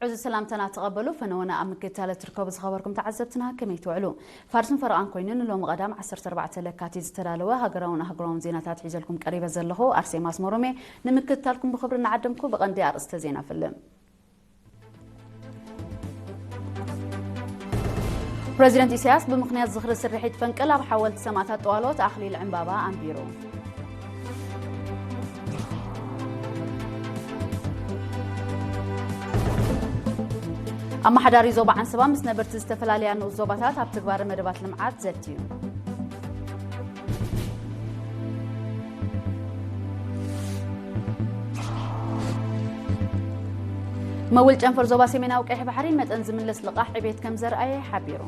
እዚ ሰላምታና ተቐበሉ። ፈነወና ኣብ ምክትታል እትርከቡ ዝኸበርኩም ተዓዘብትና ከመይ ትውዕሉ? ፋርስን ፈረቓን ኮይኑ ንሎሚ ቀዳም ዓሰርተ ኣርባዕተ ለካቲት ዝተዳለወ ሃገራውን ኣህጉራውን ዜናታት ሒዘልኩም ቀሪበ ዘለኹ ኣርሴማ ኣስመሮም እየ። ንምክትታልኩም ብኽብሪ እናዓደምኩ ብቐንዲ ኣርእስተ ዜና ፍልም። ፕረዚደንት ኢሳያስ ብምኽንያት ዝኽሪ ስርሒት ፈንቅል ኣብ ሓወልቲ ሰማእታት ጠዋሎት ኣኽሊል ዕምባባ ኣንቢሩ። ኣመሓዳሪ ዞባ ዓንሰባ ምስ ነበርቲ ዝተፈላለያ ንኡስ ዞባታት ኣብ ትግባረ መደባት ልምዓት ዘትዩ። መውል ጨንፈር ዞባ ሰሜናዊ ቀይሕ ባሕሪ መጠን ዝምለስ ልቓሕ ዕቤት ከም ዘርኣየ ሓቢሩ።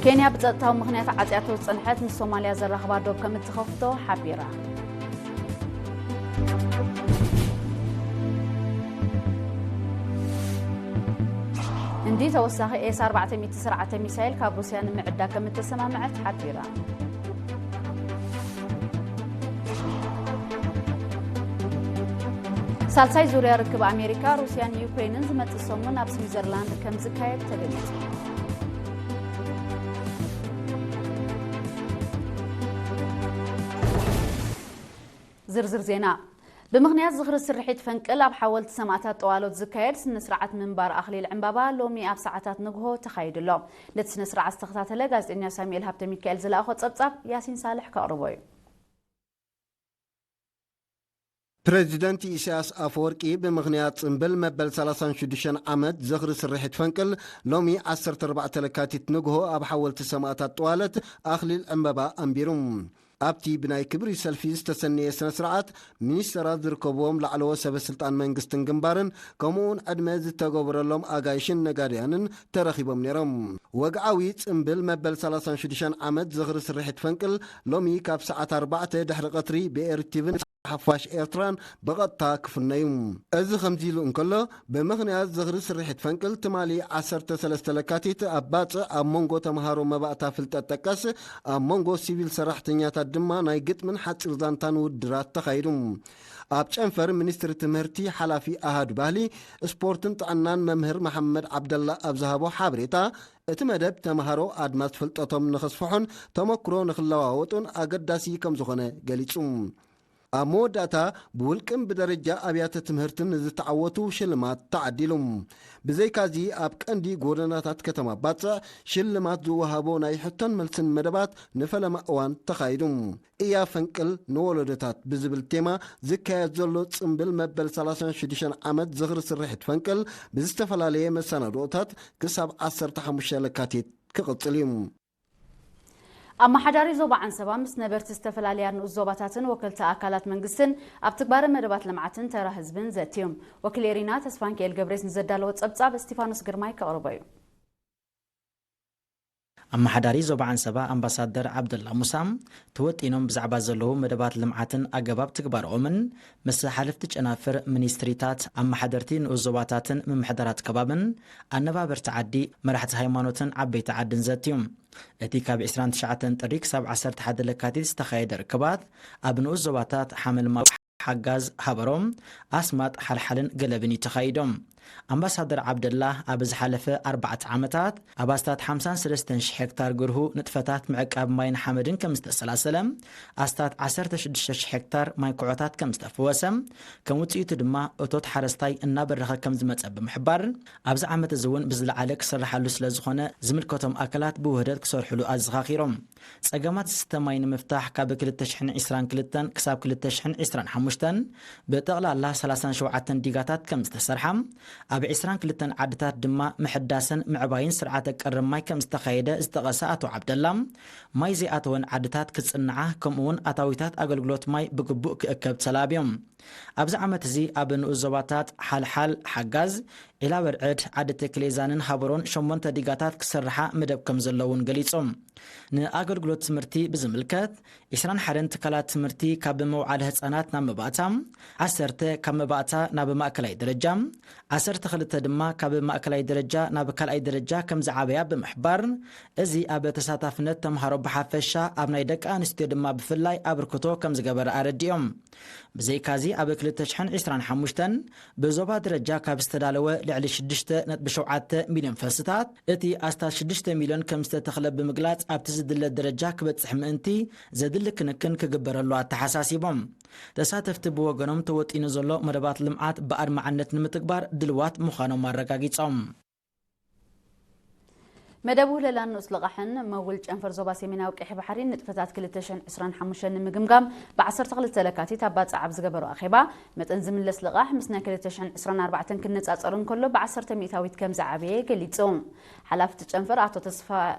ኬንያ ብጸጥታዊ ምኽንያት ዓጽያቶ ዝጸንሐት ምስ ሶማልያ ዘራኽባ ዶብ ከም እትኸፍቶ ሓቢራ። ህንዲ ተወሳኺ ኤስ ኣርባዕተ ሚእቲ ስርዓተ ሚሳይል ካብ ሩስያ ንምዕዳግ ከም እተሰማምዐት ሓቢራ። ሳልሳይ ዙርያ ርክብ ኣሜሪካ፣ ሩስያን ዩክሬንን ዝመጽእ ሰሙን ኣብ ስዊዘርላንድ ከም ዝካየድ ተገሊጹ። ዝርዝር ዜና። ብምኽንያት ዝኽሪ ስርሒት ፈንቅል ኣብ ሓወልቲ ሰማእታት ጠዋሎት ዝካየድ ስነ ስርዓት ምንባር ኣኽሊል ዕምባባ ሎሚ ኣብ ሰዓታት ንግሆ ተኻይዱ ኣሎ። ነቲ ስነ ስርዓት ዝተኸታተለ ጋዜጠኛ ሳሙኤል ሃብተ ሚካኤል ዝለኣኾ ጸብጻብ ያሲን ሳልሕ ከቕርቦ እዩ። ፕረዚደንት ኢሳያስ ኣፈወርቂ ብምኽንያት ጽምብል መበል ሰላሳን ሽዱሽተን ዓመት ዝኽሪ ስርሒት ፈንቅል ሎሚ ዓሰርተ ኣርባዕተ ለካቲት ንግሆ ኣብ ሓወልቲ ሰማእታት ጠዋለት ኣኽሊል ዕምበባ ኣንቢሩ። ኣብቲ ብናይ ክብሪ ሰልፊ ዝተሰነየ ስነ ስርዓት ሚኒስተራት ዝርከብዎም ላዕለዎት ሰበ ስልጣን መንግስትን ግንባርን ከምኡውን ዕድመ ዝተገበረሎም ኣጋይሽን ነጋድያንን ተረኺቦም ነይሮም። ወግዓዊ ጽምብል መበል ሰላሳን ሽዱሽተን ዓመት ዝኽሪ ስርሒት ፈንቅል ሎሚ ካብ ሰዓት ኣርባዕተ ድሕሪ ቀትሪ ብኤርቲቪን ሓፋሽ ኤርትራን ብቐጥታ ክፍነዩ። እዚ ከምዚ ኢሉ እንከሎ፣ ብምኽንያት ዝኽሪ ስርሒት ፈንቅል ትማሊ ዓሰርተ ሰለስተ ለካቲት ኣብ ባጽዕ ኣብ መንጎ ተምሃሮ መባእታ ፍልጠት ጠቀስ፣ ኣብ መንጎ ሲቪል ሰራሕተኛታት ድማ ናይ ግጥምን ሓጺር ዛንታን ውድድራት ተኻይዱ። ኣብ ጨንፈር ሚኒስትሪ ትምህርቲ ሓላፊ ኣሃዱ ባህሊ፣ ስፖርትን ጥዕናን መምህር መሓመድ ዓብደላ ኣብ ዝሃቦ ሓበሬታ፣ እቲ መደብ ተምሃሮ ኣድማስ ፍልጠቶም ንኸስፍሑን ተመክሮ ንኽለዋወጡን ኣገዳሲ ከም ዝኾነ ገሊጹ። ኣብ መወዳእታ ብውልቅን ብደረጃ ኣብያተ ትምህርትን ንዝተዓወቱ ሽልማት ተዓዲሉ። ብዘይካዚ ኣብ ቀንዲ ጎደናታት ከተማ ባጽዕ ሽልማት ዝወሃቦ ናይ ሕቶን መልስን መደባት ንፈለማ እዋን ተኻይዱ። እያ ፈንቅል ንወለዶታት ብዝብል ቴማ ዝካየድ ዘሎ ጽምብል መበል ሰላሳን ሽዱሽተን ዓመት ዝኽሪ ስርሒት ፈንቅል ብዝተፈላለየ መሰናድኦታት ክሳብ ዓሰርተ ሓሙሽተ ለካቲት ክቕጽል እዩ። ኣመሓዳሪ ዞባ ዓንሰባ ምስ ነበርቲ ዝተፈላለያ ንኡስ ዞባታትን ወከልቲ ኣካላት መንግስትን ኣብ ትግባረ መደባት ልምዓትን ተራ ህዝብን ዘትዮም። ወኪል ኤሪና ተስፋንኪኤል ገብሬስ ንዘዳለዎ ጸብጻብ እስቲፋኖስ ግርማይ ከቕርቦ እዩ። ኣመሓዳሪ ዞባ ዓንሰባ ኣምባሳደር ዓብደላ ሙሳ ተወጢኖም ብዛዕባ ዘለዉ መደባት ልምዓትን ኣገባብ ትግባረኦምን ምስ ሓለፍቲ ጨናፍር ሚኒስትሪታት፣ ኣመሓደርቲ ንኡስ ዞባታትን ምምሕዳራት ከባብን፣ ኣነባበርቲ ዓዲ፣ መራሕቲ ሃይማኖትን ዓበይቲ ዓድን ዘትዩ። እቲ ካብ ዕስራን ትሽዓተን ጥሪ ክሳብ ዓሰርተ ሓደ ለካቲት ዝተኻየደ ርክባት ኣብ ንኡስ ዞባታት ሓመልማል፣ ሓጋዝ፣ ሃበሮም፣ ኣስማጥ፣ ሓልሓልን ገለብን እዩ ተኻይዶም። ኣምባሳደር ዓብደላ ኣብ ዝሓለፈ ኣርባዕተ ዓመታት ኣብ ኣስታት ሓምሳን ሰለስተን ሽሕ ሄክታር ግርሁ ንጥፈታት ምዕቃብ ማይን ሓመድን ከም ዝተሰላሰለ፣ ኣስታት ዓሰርተ ሽዱሽተ ሽሕ ሄክታር ማይ ኩዖታት ከም ዝተፈወሰ፣ ከም ውጽኢቱ ድማ እቶት ሓረስታይ እናበረኸ ከም ዝመጸ ብምሕባር፣ ኣብዚ ዓመት እዚ እውን ብዝለዓለ ክስርሓሉ ስለ ዝኾነ ዝምልከቶም ኣካላት ብውህደት ክሰርሕሉ ኣዘኻኺሮም። ጸገማት ዝስተ ማይ ንምፍታሕ ካብ ክልተ ሽሕን ዕስራን ክልተን ክሳብ ክልተ ሽሕን ዕስራን ሓሙሽተን ብጠቕላላ ሰላሳን ሸውዓተን ዲጋታት ከም ዝተሰርሓ፣ ኣብ ዕስራን ክልተን ዓድታት ድማ ምሕዳስን ምዕባይን ስርዓተ ቀረብ ማይ ከም ዝተኻየደ ዝጠቐሰ ኣቶ ዓብደላ፣ ማይ ዘይኣተወን ዓድታት ክጽንዓ ከምኡውን ኣታዊታት ኣገልግሎት ማይ ብግቡእ ክእከብ ተላብዮም። ኣብዚ ዓመት እዚ ኣብ ንኡስ ዞባታት ሓልሓል፣ ሓጋዝ፣ ዒላበርዕድ፣ ዓዲ ተክሌዛንን ሃበሮን ሸሞንተ ዲጋታት ክስርሓ መደብ ከም ዘለውን ገሊጾም። ንኣገልግሎት ትምህርቲ ብዝምልከት፣ ዕስራን ሓደን ትካላት ትምህርቲ ካብ መውዓሊ ህጻናት ናብ መባእታ፣ ዓሰርተ ካብ መባእታ ናብ ማእከላይ ደረጃ፣ ዓሰርተ ክልተ ድማ ካብ ማእከላይ ደረጃ ናብ ካልኣይ ደረጃ ከም ዝዓበያ ብምሕባር፣ እዚ ኣብ ተሳታፍነት ተምሃሮ ብሓፈሻ ኣብ ናይ ደቂ ኣንስትዮ ድማ ብፍላይ ኣበርክቶ ከም ዝገበረ ኣረዲኦም። ብዘይካዚ ኣብ ክልተ ሽሕን ዕስራን ሓሙሽተን ብዞባ ደረጃ ካብ ዝተዳለወ ልዕሊ ሽዱሽተ ነጥቢ ሸውዓተ ሚልዮን ፈልስታት እቲ ኣስታት ሽዱሽተ ሚልዮን ከም ዝተተኽለ ብምግላጽ ኣብቲ ዝድለ ደረጃ ክበጽሕ ምእንቲ ዘድሊ ክንክን ክግበረሉ ኣተሓሳሲቦም። ተሳተፍቲ ብወገኖም ተወጢኑ ዘሎ መደባት ልምዓት ብኣድማዕነት ንምትግባር ድልዋት ምዃኖም ኣረጋጊጾም። መደብ ውህለላን ንኡስ ልቓሕን መውል ጨንፈር ዞባ ሰሜናዊ ቀይሕ ባሕሪ ንጥፈታት ክልተ ሽሕን ዕስራን ሓሙሽተን ንምግምጋም ብ ዓሰርተ ክልተ ለካቲት ኣብ ባጽዕ ኣብ ዝገበሮ ኣኼባ፣ መጠን ዝምለስ ልቓሕ ምስ ናይ ክልተ ሽሕን ዕስራን ኣርባዕተን ክነጻጸር እንከሎ ብ ዓሰርተ ሚእታዊት ከም ዝዓበየ ገሊጹ። ሓላፊ እቲ ጨንፈር ኣቶ ተስፋ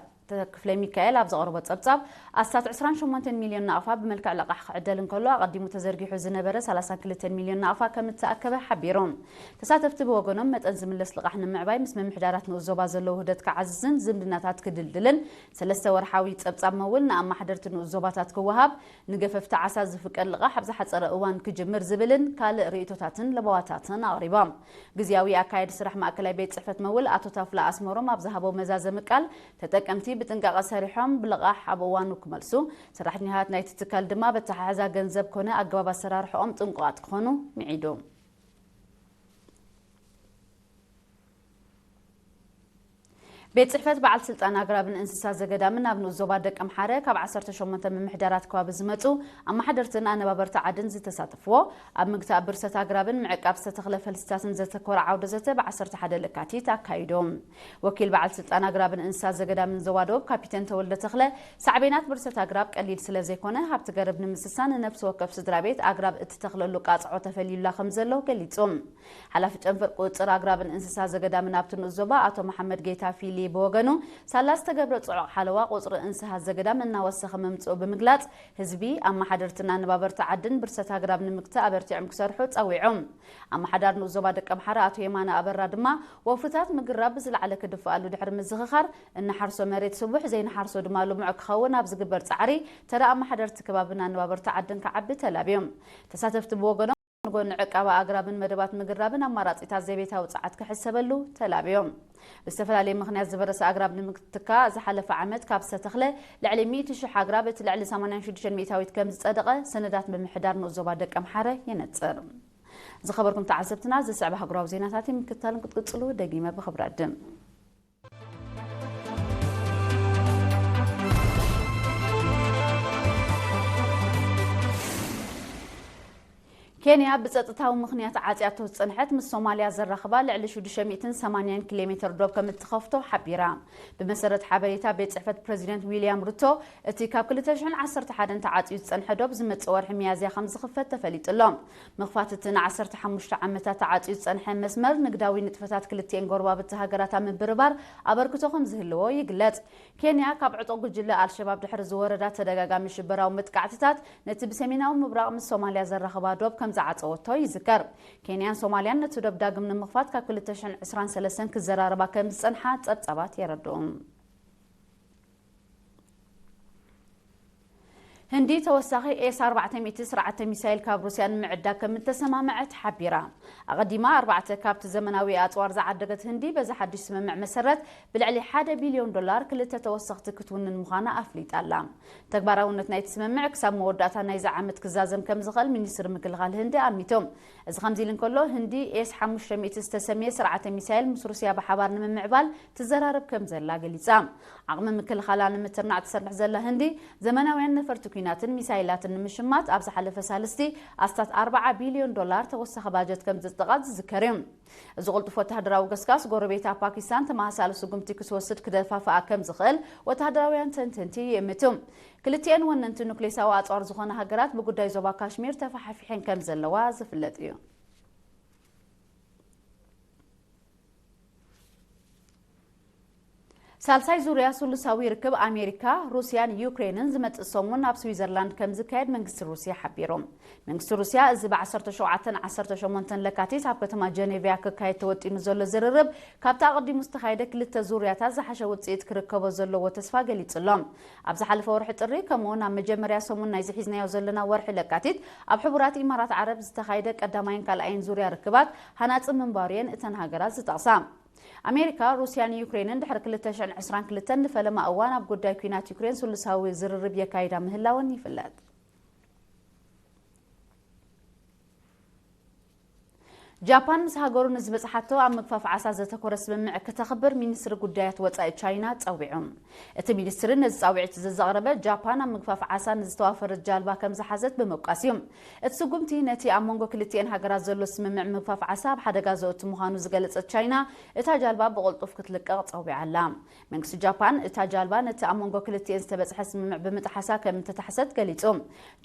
ተክፍለ ሚካኤል ኣብ ዘቕረቦ ጸብጻብ፣ ኣስታት ዕስራን ሸሞንተን ሚልዮን ናቕፋ ብመልክዕ ልቓሕ ክዕደል እንከሎ፣ ኣቐዲሙ ተዘርጊሑ ዝነበረ ሰላሳን ክልተን ሚልዮን ናቕፋ ከም እተኣከበ ሓቢሩ። ተሳተፍቲ ብወገኖም፣ መጠን ዝምለስ ልቓሕ ንምዕባይ ምስ ምምሕዳራት ንኡስ ዞባ ዘሎ ውህደት ክዓዝዝን ዝምድናታት ክድልድልን፣ ሰለስተ ወርሓዊ ጸብጻብ መውል ንኣማሓደርቲ ንኡስ ዞባታት ክወሃብ፣ ንገፈፍቲ ዓሳ ዝፍቀድ ልቓሕ ኣብ ዝሓጸረ እዋን ክጅምር ዝብልን ካልእ ርእይቶታትን ለበዋታትን ኣቕሪቦም። ግዝያዊ ኣካየዲ ስራሕ ማእከላይ ቤት ጽሕፈት መውል ኣቶ ታፍላ ኣስመሮም ኣብ ዝሃቦ መዛዘሚ ቃል፣ ተጠቀምቲ ብጥንቃቐ ሰሪሖም ብልቓሕ ኣብ እዋኑ ክመልሱ፣ ሰራሕተኛታት ናይቲ ትካል ድማ በተሓሕዛ ገንዘብ ኮነ ኣገባብ ኣሰራርሕኦም ጥንቁቓት ክኾኑ ምዒዱ። ቤት ጽሕፈት በዓል ስልጣን ኣግራብን እንስሳ ዘገዳምን ኣብ ንኡስ ዞባ ደቀምሓረ ካብ ዓሰርተ ሸሞንተ ምምሕዳራት ከባቢ ዝመጹ ኣመሓደርትን ኣነባበርቲ ዓድን ዝተሳተፍዎ ኣብ ምግታእ ብርሰት ኣግራብን ምዕቃብ ዝተተኽለ ፈልስታትን ዘተኮረ ዓውደ ዘተ ብ ዓሰርተ ሓደ ለካቲት ኣካይዶም። ወኪል በዓል ስልጣን ኣግራብን እንስሳ ዘገዳምን ዞባ ደቡብ ካፒተን ተወልደ ተኽለ፣ ሳዕቤናት ብርሰት ኣግራብ ቀሊል ስለ ዘይኮነ፣ ሃብቲ ገረብ ንምስሳን ንነፍሲ ወከፍ ስድራ ቤት ኣግራብ እትተኽለሉ ቃጽዖ ተፈልዩላ ከም ዘሎ ገሊጹ። ሓላፊ ጨንፈር ቁጽጽር ኣግራብን እንስሳ ዘገዳምን ኣብቲ ንኡስ ዞባ ኣቶ መሓመድ ጌታ ፊሊ ብወገኑ፣ ሳላ ዝተገብረ ጽዑቕ ሓለዋ ቁጽሪ እንስሳ ዘገዳም እናወሰኸ ምምጽኡ ብምግላጽ፣ ህዝቢ፣ ኣመሓደርትን ኣነባበርቲ ዓድን ብርሰት ኣግራብ ንምግታእ ኣበርቲዖም ክሰርሑ ጸዊዑ። ኣመሓዳሪ ንኡስ ዞባ ደቀምሓረ ኣቶ የማነ ኣበራ ድማ፣ ወፍርታት ምግራብ ብዝለዓለ ክድፍኣሉ ድሕሪ ምዝኽኻር፣ እንሓርሶ መሬት ስቡሕ፣ ዘይንሓርሶ ድማ ልሙዕ ክኸውን ኣብ ዝግበር ጻዕሪ፣ ተራ ኣመሓደርቲ ከባብን ኣነባበርቲ ዓድን ክዓቢ ተላብዮም። ተሳተፍቲ ብወገኖም፣ ጎኒ ዕቃባ ኣግራብን መደባት ምግራብን ኣማራጺታት ዘቤታዊ ጸዓት ክሕሰበሉ ተላብዮም። ብዝተፈላለየ ምኽንያት ዝበረሰ ኣግራብ ንምትካእ ዝሓለፈ ዓመት ካብ ዝተተኽለ ልዕሊ ሚእቲ ሽሕ ኣግራብ እቲ ልዕሊ ሰማንያን ሽዱሽተን ሚእታዊት ከም ዝጸደቐ ሰነዳት ምምሕዳር ንኡስ ዞባ ደቀምሓረ የነጽር። ዝኸበርኩም ተዓዘብትና፣ ዝስዕብ ኣህጉራዊ ዜናታት ምክትታልን ክትቅጽሉ ደጊመ ብኽብሪ ዕድም። ኬንያ ብጸጥታዊ ምኽንያት ዓጽያቶ ዝጸንሐት ምስ ሶማልያ ዘራኽባ ልዕሊ ሽዱሽተ ሚእትን ሰማንያን ኪሎ ሜትር ዶብ ከም እትኸፍቶ ሓቢራ። ብመሰረት ሓበሬታ ቤት ጽሕፈት ፕረዚደንት ዊልያም ሩቶ፣ እቲ ካብ ክልተ ሽሕን ዓሰርተ ሓደን ተዓጽዩ ዝጸንሐ ዶብ ዝመጽእ ወርሒ ሚያዝያ ከም ዝኽፈት ተፈሊጡ ኣሎ። ምኽፋት እቲ ንዓሰርተ ሓሙሽተ ዓመታት ተዓጽዩ ዝጸንሐ መስመር ንግዳዊ ንጥፈታት ክልቲኤን ጎረባብቲ ሃገራት ኣብ ምብርባር ኣበርክቶ ከም ዝህልዎ ይግለጽ። ኬንያ ካብ ዕጡቕ ጉጅለ ኣልሸባብ ድሕሪ ዝወረዳ ተደጋጋሚ ሽበራዊ መጥቃዕትታት፣ ነቲ ብሰሜናዊ ምብራቕ ምስ ሶማልያ ዘራኽባ ዶብ ከም ዝዓጸወቶ ይዝከር። ኬንያን ሶማልያን ነቲ ዶብ ዳግም ንምኽፋት ካብ ክልተ ሽሕን ዕስራን ሰለስተን ክዘራረባ ከም ዝጸንሓ ጸብጻባት የረድኡ። ህንዲ ተወሳኺ ኤስ ኣርባዕተ ሚእቲ ስርዓተ ሚሳይል ካብ ሩስያ ንምዕዳግ ከም እተሰማምዐት ሓቢራ። ኣቐዲማ ኣርባዕተ ካብቲ ዘመናዊ ኣጽዋር ዝዓደገት ህንዲ፣ በዚ ሓድሽ ስምምዕ መሰረት ብልዕሊ ሓደ ቢልዮን ዶላር ክልተ ተወሰኽቲ ክትውንን ምዃና ኣፍሊጣ ኣላ። ተግባራውነት ናይቲ ስምምዕ ክሳብ መወዳእታ ናይዚ ዓመት ክዛዘም ከም ዝኽእል ሚኒስትሪ ምክልኻል ህንዲ ኣሚቱ። እዚ ከምዚ ኢሉ እንከሎ፣ ህንዲ ኤስ ሓሙሽተ ሚእቲ ዝተሰምየ ስርዓተ ሚሳይል ምስ ሩስያ ብሓባር ንምምዕባል ትዘራረብ ከም ዘላ ገሊጻ። ዓቕሚ ምክልኻላ ንምትርናዕ ትሰርሕ ዘላ ህንዲ፣ ዘመናውያን ነፈርቲ ኲናትን ሚሳይላትን ንምሽማት ኣብ ዝሓለፈ ሳልስቲ ኣስታት ኣርባዓ ቢልዮን ዶላር ተወሳኺ ባጀት ከም ዘጽደቐት ዝዝከር እዩ። እዚ ቅልጡፍ ወተሃደራዊ ገስጋስ፣ ጎረቤታ ፓኪስታን ተመሳሳሊ ስጉምቲ ክትወስድ ክደፋፍኣ ከም ዝኽእል ወተሃደራውያን ተንተንቲ ይእምቱ። ክልቲኤን ወነንቲ ኑክሌሳዊ ኣጽዋር ዝኾና ሃገራት ብጉዳይ ዞባ ካሽሚር ተፋሓፊሐን ከም ዘለዋ ዝፍለጥ እዩ። ሳልሳይ ዙርያ ስሉሳዊ ርክብ ኣሜሪካ፣ ሩስያን ዩክሬንን ዝመጽእ ሰሙን ኣብ ስዊዘርላንድ ከም ዝካየድ መንግስቲ ሩስያ ሓቢሩ። መንግስቲ ሩስያ፣ እዚ ብ ዓሰርተ ሸውዓተን ዓሰርተ ሸሞንተን ለካቲት ኣብ ከተማ ጀኔቭያ ክካየድ ተወጢኑ ዘሎ ዝርርብ፣ ካብቲ ኣቐዲሙ ዝተኻየደ ክልተ ዙርያታት ዝሓሸ ውጽኢት ክርከቦ ዘለዎ ተስፋ ገሊጹ ኣሎ። ኣብ ዝሓለፈ ወርሒ ጥሪ፣ ከምኡ'ውን ኣብ መጀመርያ ሰሙን ናይዚ ሒዝናዮ ዘለና ወርሒ ለካቲት፣ ኣብ ሕቡራት ኢማራት ዓረብ ዝተኻየደ ቀዳማይን ካልኣይን ዙርያ ርክባት ሃናጺ ምንባሩ እየን እተን ሃገራት ዝጠቕሳ። ኣሜሪካ፣ ሩስያን ዩክሬንን ድሕሪ ክልተ ሽሕን ዕስራን ክልተን ንፈለማ እዋን ኣብ ጉዳይ ኲናት ዩክሬን ስሉሳዊ ዝርርብ የካይዳ ምህላወን ይፍለጥ። ጃፓን ምስ ሃገሩ ንዝበጽሓቶ ኣብ ምግፋፍ ዓሳ ዘተኮረ ስምምዕ ከተኽብር ሚኒስትሪ ጉዳያት ወጻኢ ቻይና ጸዊዑ። እቲ ሚኒስትሪ ነዚ ጻውዒት እዚ ዘቕረበ፣ ጃፓን ኣብ ምግፋፍ ዓሳ ንዝተዋፈረት ጃልባ ከም ዝሓዘት ብምውቃስ እዩ። እቲ ስጉምቲ ነቲ ኣብ መንጎ ክልቲኤን ሃገራት ዘሎ ስምምዕ ምግፋፍ ዓሳ ኣብ ሓደጋ ዘእቱ ምዃኑ ዝገለጸት ቻይና፣ እታ ጃልባ ብቕልጡፍ ክትልቀቕ ጸዊዓ ኣላ። መንግስቲ ጃፓን፣ እታ ጃልባ ነቲ ኣብ መንጎ ክልቲኤን ዝተበጽሐ ስምምዕ ብምጥሓሳ ከም እተታሕሰት ገሊጹ።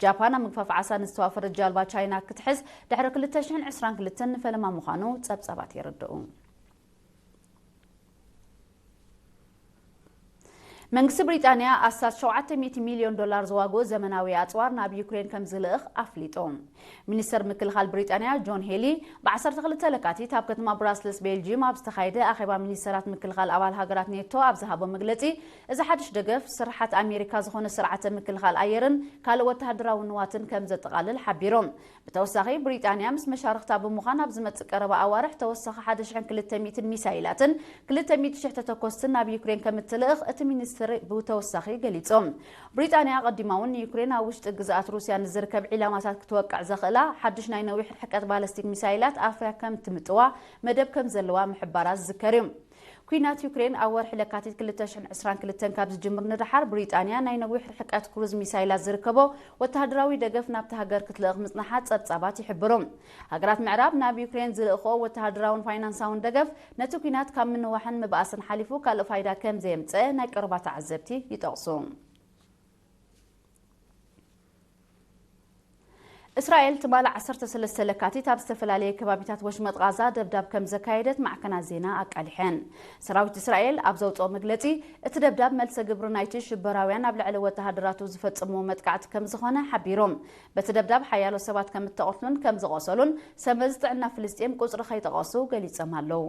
ጃፓን ኣብ ምግፋፍ ዓሳ ንዝተዋፈረት ጃልባ ቻይና ክትሕዝ ድሕሪ ክልተ ሽሕን ዕስራን ክልተን ንፈለማ ምዃኑ ጸብጻባት የረድኡ። መንግስቲ ብሪጣንያ ኣስታት ሸውዓተ ሚእቲ ሚልዮን ዶላር ዝዋግኡ ዘመናዊ ኣጽዋር ናብ ዩክሬን ከም ዝልእኽ ኣፍሊጡ። ሚኒስተር ምክልኻል ብሪጣንያ ጆን ሄሊ፣ ብ ዓሰርተ ክልተ ለካቲት ኣብ ከተማ ብራስልስ ቤልጂየም ኣብ ዝተኻየደ ኣኼባ ሚኒስተራት ምክልኻል ኣባል ሃገራት ኔቶ ኣብ ዝሃቦ መግለጺ፣ እዚ ሓድሽ ደገፍ ስርሓት ኣሜሪካ ዝኾነ ስርዓተ ምክልኻል ኣየርን ካልእ ወተሃደራዊ ንዋትን ከም ዘጠቓልል ሓቢሩ። ብተወሳኺ፣ ብሪጣንያ ምስ መሻርኽታ ብምዃን ኣብ ዝመጽእ ቀረባ ኣዋርሕ ተወሳኺ ሓደ ሽሕን ክልተ ሚእትን ሚሳይላትን ክልተ ሚእቲ ሽሕ ተተኮስትን ናብ ዩክሬን ከም እትልእኽ እቲ ሚኒስትሪ ብተወሳኺ ገሊጹ። ብሪጣንያ ኣቐዲማ እውን ንዩክሬን ኣብ ውሽጢ ግዝኣት ሩስያ ንዝርከብ ዒላማታት ክትወቅዕ ዘኽእላ ሓድሽ ናይ ነዊሕ ርሕቀት ባለስቲክ ሚሳይላት ኣፍርያ ከም ትምጥዋ መደብ ከም ዘለዋ ምሕባራ ዝዝከር እዩ። ኲናት ዩክሬን ኣብ ወርሒ ለካቲት ክልተ ሽሕን ዕስራን ክልተን ካብ ዝጅምር ንደሓር፣ ብሪጣንያ ናይ ነዊሕ ርሕቀት ክሩዝ ሚሳይላት ዝርከቦ ወተሃደራዊ ደገፍ ናብቲ ሃገር ክትልእኽ ምጽንሓ ጸብጻባት ይሕብሩ። ሃገራት ምዕራብ ናብ ዩክሬን ዝልእኽኦ ወተሃደራውን ፋይናንሳውን ደገፍ፣ ነቲ ኲናት ካብ ምንዋሕን ምብኣስን ሓሊፉ ካልእ ፋይዳ ከም ዘየምጽአ ናይ ቀረባ ተዓዘብቲ ይጠቕሱ። እስራኤል ትማሊ ዓሰርተ ሰለስተ ለካቲት ኣብ ዝተፈላለየ ከባቢታት ወሽመጥ ቓዛ ደብዳብ ከም ዘካየደት ማዕከናት ዜና ኣቃሊሐን። ሰራዊት እስራኤል ኣብ ዘውጽኦ መግለጺ፣ እቲ ደብዳብ መልሰ ግብሪ ናይቲ ሽበራውያን ኣብ ልዕሊ ወተሃደራቱ ዝፈጸምዎ መጥቃዕቲ ከም ዝኾነ ሓቢሩ። በቲ ደብዳብ ሓያሎ ሰባት ከም እተቐትሉን ከም ዝቖሰሉን ሰበዝ ጥዕና ፍልስጤም ቁጽሪ ከይጠቐሱ ገሊጾም ኣለዉ።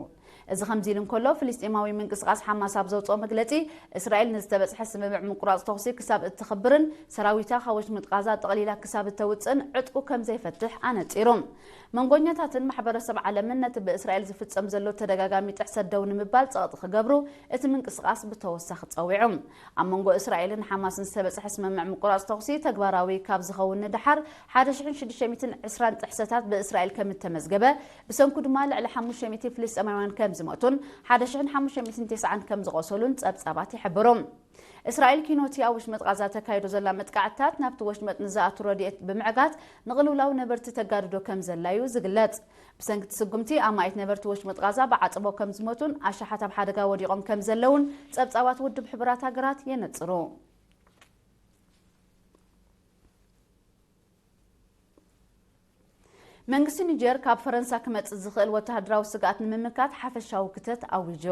እዚ ከምዚ ኢሉ እንከሎ፣ ፍልስጤማዊ ምንቅስቓስ ሓማስ ኣብ ዘውጽኦ መግለጺ፣ እስራኤል ንዝተበጽሐ ስምምዕ ምቁራጽ ተኹሲ ክሳብ እትኽብርን ሰራዊታ ካብ ወሽመጥ ቓዛ ጠቕሊላ ክሳብ እተውጽእን ዕጥቁ ከም ዘይፈትሕ ኣነጺሩ። መንጎኛታትን ማሕበረሰብ ዓለምን ነቲ ብእስራኤል ዝፍጸም ዘሎ ተደጋጋሚ ጥሕሰት ደው ንምባል ጸቕጢ ክገብሩ እቲ ምንቅስቓስ ብተወሳኺ ጸዊዑ። ኣብ መንጎ እስራኤልን ሓማስን ዝተበጽሐ ስምምዕ ምቁራጽ ተኹሲ ተግባራዊ ካብ ዝኸውን ንደሓር ሓደ ሽሕን ሽዱሽተ ሚእትን ዕስራን ጥሕሰታት ብእስራኤል ከም እተመዝገበ፣ ብሰንኩ ድማ ልዕሊ ሓሙሽተ ሚእቲ ፍልስጤማውያን ከም ዝሞቱን ሓደ ሽሕን ሓሙሽተ ሚእትን ተስዓን ከም ዝቖሰሉን ጸብጻባት ይሕብሩ። እስራኤል ኪኖቲ ኣብ ወሽመጥ ቓዛ ተካይዶ ዘላ መጥቃዕትታት ናብቲ ወሽመጥ ንዝኣቱ ረድኤት ብምዕጋት ንቕልውላው ነበርቲ ተጋድዶ ከም ዘላ እዩ ዝግለጽ። ብሰንኪ እቲ ስጉምቲ ኣማኢት ነበርቲ ወሽመጥ ቓዛ ብዓጸቦ ከም ዝሞቱን ኣሽሓት ኣብ ሓደጋ ወዲቖም ከም ዘለውን ጸብጻባት ውድብ ሕቡራት ሃገራት የነጽሩ። መንግስቲ ኒጀር ካብ ፈረንሳ ክመጽእ ዝኽእል ወተሃደራዊ ስግኣት ንምምካት ሓፈሻዊ ክተት ኣዊጁ።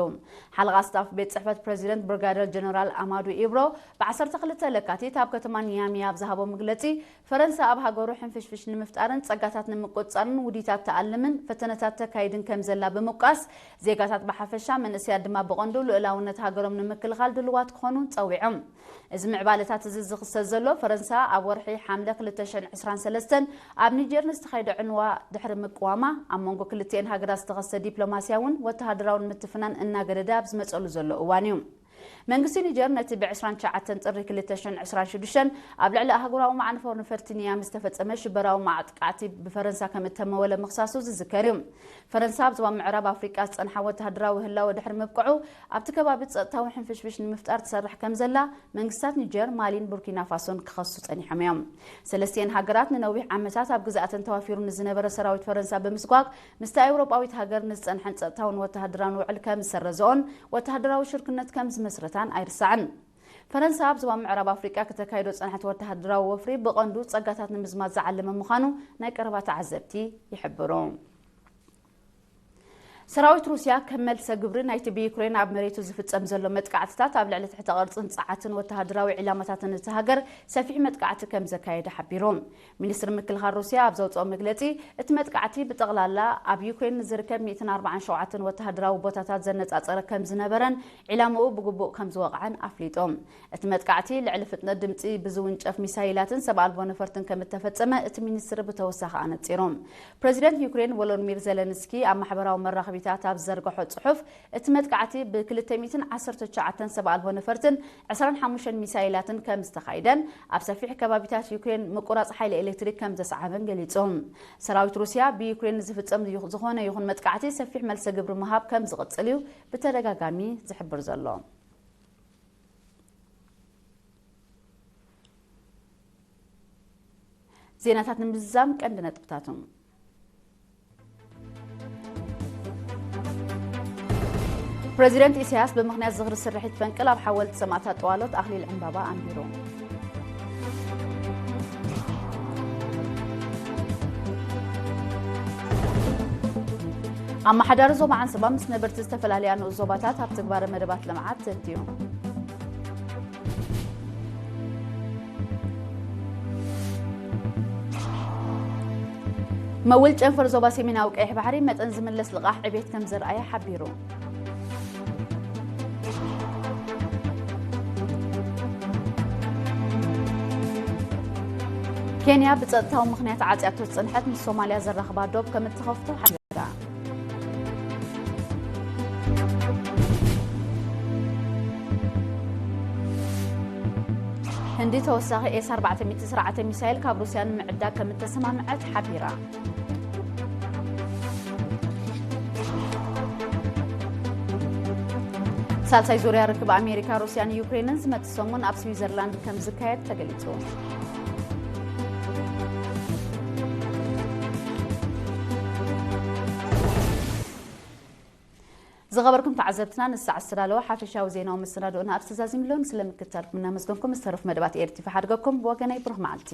ሓለቓ ስታፍ ቤት ጽሕፈት ፕረዚደንት ብሪጋደር ጀነራል ኣማዱ ኢብሮ ብ ዓሰርተ ክልተ ለካቲት ኣብ ከተማ ኒያሚ ኣብ ዝሃቦ መግለጺ፣ ፈረንሳ ኣብ ሃገሩ ሕንፍሽፍሽ ንምፍጣርን ጸጋታት ንምቁጽጻርን ውዲታት ትኣልምን ፈተነታት ተካይድን ከም ዘላ ብምውቃስ፣ ዜጋታት ብሓፈሻ መንእሰያት ድማ ብቐንዱ ልኡላውነት ሃገሮም ንምክልኻል ድልዋት ክኾኑ ጸዊዖም። እዚ ምዕባለታት እዚ ዝኽሰት ዘሎ፣ ፈረንሳ ኣብ ወርሒ ሓምለ ክልተ ሽሕን ዕስራን ሰለስተን ኣብ ኒጀር ንዝተኻየደ ዕንዋ ድሕሪ ምቅዋማ፣ ኣብ መንጎ ክልቲኤን ሃገራት ዝተኸስተ ዲፕሎማስያውን ወተሃደራውን ምትፍናን እናገደደ ኣብ ዝመጸሉ ዘሎ እዋን እዩ። መንግስቲ ኒጀር ነቲ ብ ዕስራን ትሽዓተን ጥሪ ክልተ ሽሕን ዕስራን ሽዱሽተን ኣብ ልዕሊ ኣህጉራዊ መዓርፎ ነፈርቲ ኒያሚ ዝተፈጸመ ሽበራዊ ማጥቃዕቲ ብፈረንሳ ከም እተመወለ ምኽሳሱ ዝዝከር እዩ። ፈረንሳ ኣብ ዞባ ምዕራብ ኣፍሪቃ ዝጸንሓ ወተሃደራዊ ህላወ ድሕሪ ምብቅዑ፣ ኣብቲ ከባቢ ጸጥታዊ ሕንፍሽፍሽ ንምፍጣር ትሰርሕ ከም ዘላ መንግስታት ኒጀር፣ ማሊን ቡርኪና ፋሶን ክኸሱ ጸኒሖም እዮም። ሰለስቲኤን ሃገራት ንነዊሕ ዓመታት ኣብ ግዝኣተን ተዋፊሩ ንዝነበረ ሰራዊት ፈረንሳ ብምስጓግ፣ ምስታ ኤውሮጳዊት ሃገር ንዝጸንሐን ጸጥታውን ወተሃደራውን ውዕል ከም ዝሰረዝኦን ወተሃደራዊ ሽርክነት ከም ዝመስረታን ኣይርሳዕን። ፈረንሳ ኣብ ዞባ ምዕራብ ኣፍሪቃ ክተካይዶ ዝጸንሐት ወተሃደራዊ ወፍሪ ብቐንዱ ጸጋታት ንምዝማዝ ዝዓለመ ምዃኑ ናይ ቀረባ ተዓዘብቲ ይሕብሩ። ሰራዊት ሩስያ ከም መልሰ ግብሪ ናይቲ ብዩክሬን ኣብ መሬቱ ዝፍጸም ዘሎ መጥቃዕትታት ኣብ ልዕሊ ትሕተ ቅርጽን ጸዓትን ወተሃደራዊ ዒላማታትን እቲ ሃገር ሰፊሕ መጥቃዕቲ ከም ዘካየደ ሓቢሩ። ሚኒስትሪ ምክልኻል ሩስያ ኣብ ዘውጽኦ መግለጺ፣ እቲ መጥቃዕቲ ብጠቕላላ ኣብ ዩክሬን ንዝርከብ ሚእትን ኣርባዓን ሸውዓተን ወተሃደራዊ ቦታታት ዘነጻጸረ ከም ዝነበረን ዒላምኡ ብግቡእ ከም ዝወቕዐን ኣፍሊጡ። እቲ መጥቃዕቲ ልዕሊ ፍጥነት ድምጺ ብዝውንጨፍ ሚሳይላትን ሰብ ኣልቦ ነፈርትን ከም እተፈጸመ እቲ ሚኒስትሪ ብተወሳኺ ኣነጺሩ። ፕረዚደንት ዩክሬን ቮሎዲሚር ዜለንስኪ ኣብ ማሕበራዊ መራኸቢታት ኣብ ዝዘርግሖ ጽሑፍ፣ እቲ መጥቃዕቲ ብ ክልተ ሚእትን ዓሰርተ ትሽዓተን ሰብ ኣልቦ ነፈርትን ዕስራን ሓሙሽተን ሚሳይላትን ከም ዝተኻይደን ኣብ ሰፊሕ ከባቢታት ዩክሬን ምቁራጽ ሓይሊ ኤሌክትሪክ ከም ዘስዓበን ገሊጹ። ሰራዊት ሩስያ ብዩክሬን ዝፍጸም ዝኾነ ይኹን መጥቃዕቲ ሰፊሕ መልሰ ግብሪ ምሃብ ከም ዝቕጽል እዩ ብተደጋጋሚ ዝሕብር ዘሎ። ዜናታት ንምዝዛም ቀንዲ ነጥብታቶም። ፕረዚደንት ኢሳያስ ብምኽንያት ዝኽሪ ስርሒት ፈንቅል ኣብ ሓወልቲ ሰማእታት ጠዋሎት ኣኽሊል ዕምባባ ኣንቢሩ። ኣመሓዳሪ ዞባ ዓንሰባ ምስ ነበርቲ ዝተፈላለያ ንኡስ ዞባታት ኣብ ትግባረ መደባት ልምዓት ተንትዩ። መውል ጨንፈር ዞባ ሰሜናዊ ቀይሕ ባሕሪ መጠን ዝምለስ ልቓሕ ዕቤት ከም ዘርኣየ ሓቢሩ። ኬንያ ብጸጥታዊ ምኽንያት ዓጽያቶ ዝጸንሐት ምስ ሶማልያ ዘራኽባ ዶብ ከም እትኸፍቶ ሓቢራ። ህንዲ ተወሳኺ ኤስ ኣርባዕተ ሚእቲ ስርዓተ ሚሳይል ካብ ሩስያ ንምዕዳግ ከም እተሰማምዐት ሓቢራ። ሳልሳይ ዙርያ ርክብ ኣሜሪካ፣ ሩስያን ዩክሬንን ዝመጽእ ሰሙን ኣብ ስዊዘርላንድ ከም ዝካየድ ተገሊጹ። ዝኸበርኩም ተዓዘብትና፣ ንሳዕ ዝተዳለወ ሓፈሻዊ ዜናዊ መሰናድኦና ኣብዚ ተዛዚምሎን ስለ ምክታልኩም እናመስገንኩም ዝተረፉ መደባት ኤር ቲ ቪ ሓድገኩም ብወገነይ ብሩኽ መዓልቲ።